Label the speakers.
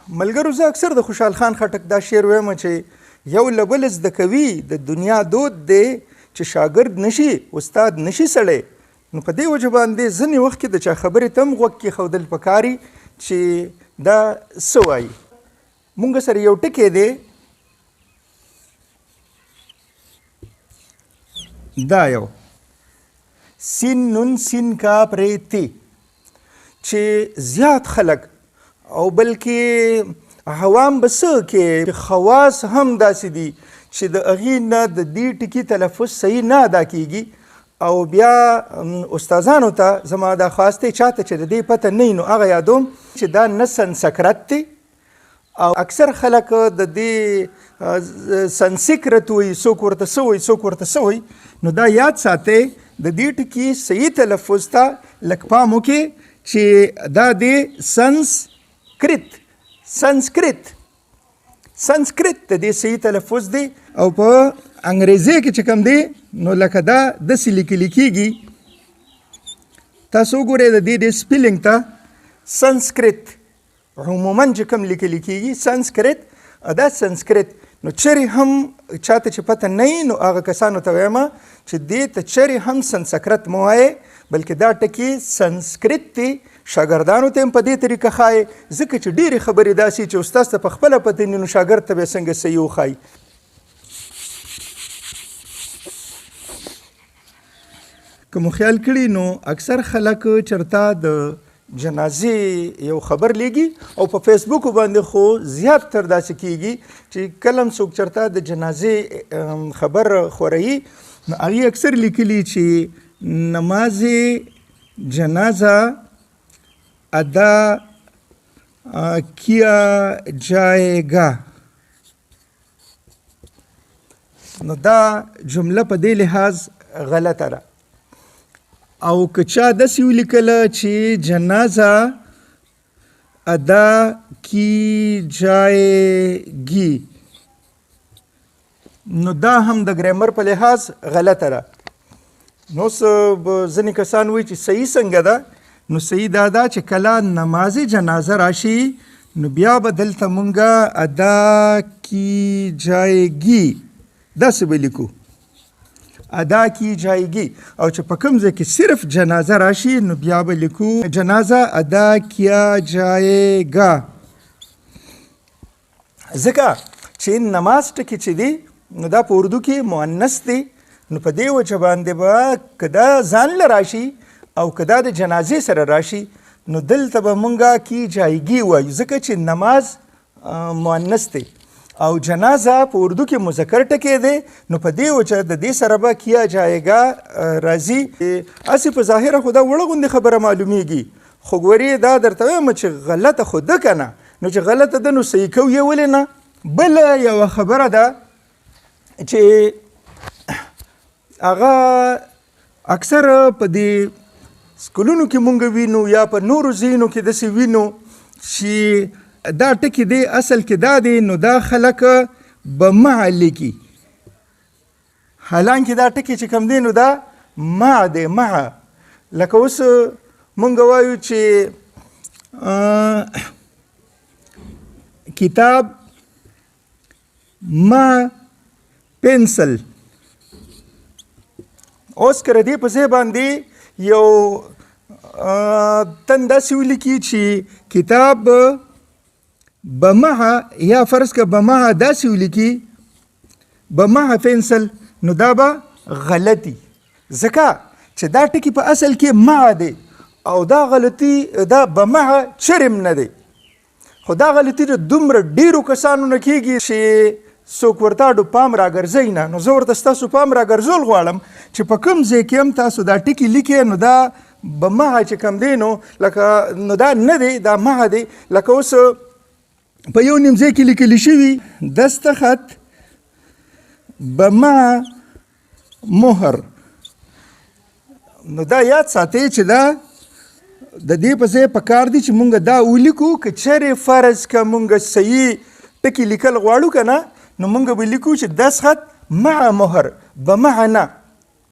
Speaker 1: ملګرو، زه اکثر د خوشحال خان خټک دا شعر وایم چې یو له بله زده کوي، د دنیا دود دی چې شاګرد نشي استاد نشي سړی. نو په دې وجه باندې ځینې وخت کې د چا خبرې ته هم غوږ کېښودل پکاري چې دا څه وایي. مونږ سره یو ټکی دی، دا یو سین نون سین کاف ری تی، چې زیات خلک او بلکې عوام به څه کې خواص هم داسې دي چې د هغې نه د دې ټکي تلفظ صحیح نه ادا کیږي. او بیا استادانو ته زما دا خواست دی، چاته چې د دې پته نه وي نو هغه یادوم چې دا نه سنسکرت دی، او اکثر خلک د دې سنسکرت وایي، څوک ورته څه وایي، څوک ورته څه وایي. نو دا یاد ساتئ، د دې ټکي صحیح تلفظ ته لږ پام وکړئ چې دا دی سنسکرت، سنسکرت، سنسکرت د دې صحیح تلفظ دی. او په انګریزي کې چې کوم دی نو لکه دا داسې لیکل کېږي، تاسو وګورئ د دې سپیلینګ ته، سنسکرت عموما چې کوم لیکل کېږي سنسکرت، دا سنسکرت. نو چېرې هم چاته چې پته نه وي نو هغه کسانو ته وایم چې دې ته چېرې هم سنسکرت مه وایې، بلکې دا ټکي سنسکرت دی. شاګردانو ته هم په دې طریقه ښایې، ځکه چې ډېرې خبرې داسې چې استاد ته په خپله پته نه وي نو شاګرد ته به یې څنګه صحیح وښایي. که مو خیال کړي نو اکثر خلک چرته د جنازې یو خبر لیږي، او په فیسبوک باندې خو زیات تر داسې کیږي چې کله هم څوک چرته د جنازې خبر خوروي نو هغې اکثر لیکلي چې نماز جنازه ادا کیا جائے گا. نو دا جمله په دې لحاظ غلطه ده. او که چا داسې ولیکله چې جنازه ادا کی جائے گی، نو دا هم د ګرامر په لحاظ غلطه ده. نو اوس ځینې کسان وایي چې صحیح څنګه ده؟ نو صحیح دا ده چې کله نماز جنازه راشي نو بیا به دلته مونږه ادا کی جائے گی داسې به لیکو، ادا کی جائے گی. او چې په کوم ځای کې صرف جنازه راشي نو بیا به لیکو جنازه ادا کیا جائے گا، ځکه چې نماز ټکی چې دی نو دا په اردو کې مؤنث دی، نو په دې وجه باندې به که دا ځان له راشي او که دا د جنازې سره راشي نو دلته به مونږه کی جایګي وایو، ځکه چې نماز مؤنث دی او جنازه په اردو کې مذکر ټکی دی، نو په دې وجه د دې سره به کیا جایګا راځي. هسې په ظاهره خو دا وړه غوندې خبره معلومیږي، خو ګورې دا درته وایم چې غلطه خو ده که نه، نو چې غلطه ده نو صحیح کوو یې ولې نه. بله یوه خبره ده چې هغه اکثر په دې سکولونو کې مونږ وینو یا په نورو ځایونو کې داسې وینو چې دا ټکی دی اصل کې دا دی، نو دا خلک به مع لیکي، حالانکه دا ټکی چې کوم دی نو دا مع دی، مع. لکه اوس مونږ وایو چې کتاب مع پنسل. اوس که د دې په ځای باندې یو تن داسې ولیکي چې کتاب بمع، یا فرض که بمع داسې ولیکي بمع پنسل، نو دا به غلطي، ځکه چې دا ټکی په اصل کې مع دی او دا غلطي دا بمع چرم نه دی. خو دا غلطي د دومره ډیرو کسانو نه کیږي چې څوک ورته اډو پام راګرځوي نه. نو زه ورته ستاسو پام راګرځول غواړم چې په کوم ځای کې هم تاسو دا ټکي لیکئ نو دا به مع چې کوم دی نو لکه نو دا نه دی، دا مع دی. لکه اوس په یو نیم ځای کې لیکل شوي دستخط به مع مهر، نو دا یاد ساتئ چې دا د دې په ځای په کار دی چې مونږ دا ولیکو. که چېرې فرض که مونږ صحیح ټکي لیکل غواړو که نه، نو مونږ به لیکو چې دستخط مع مهر، به مع نه.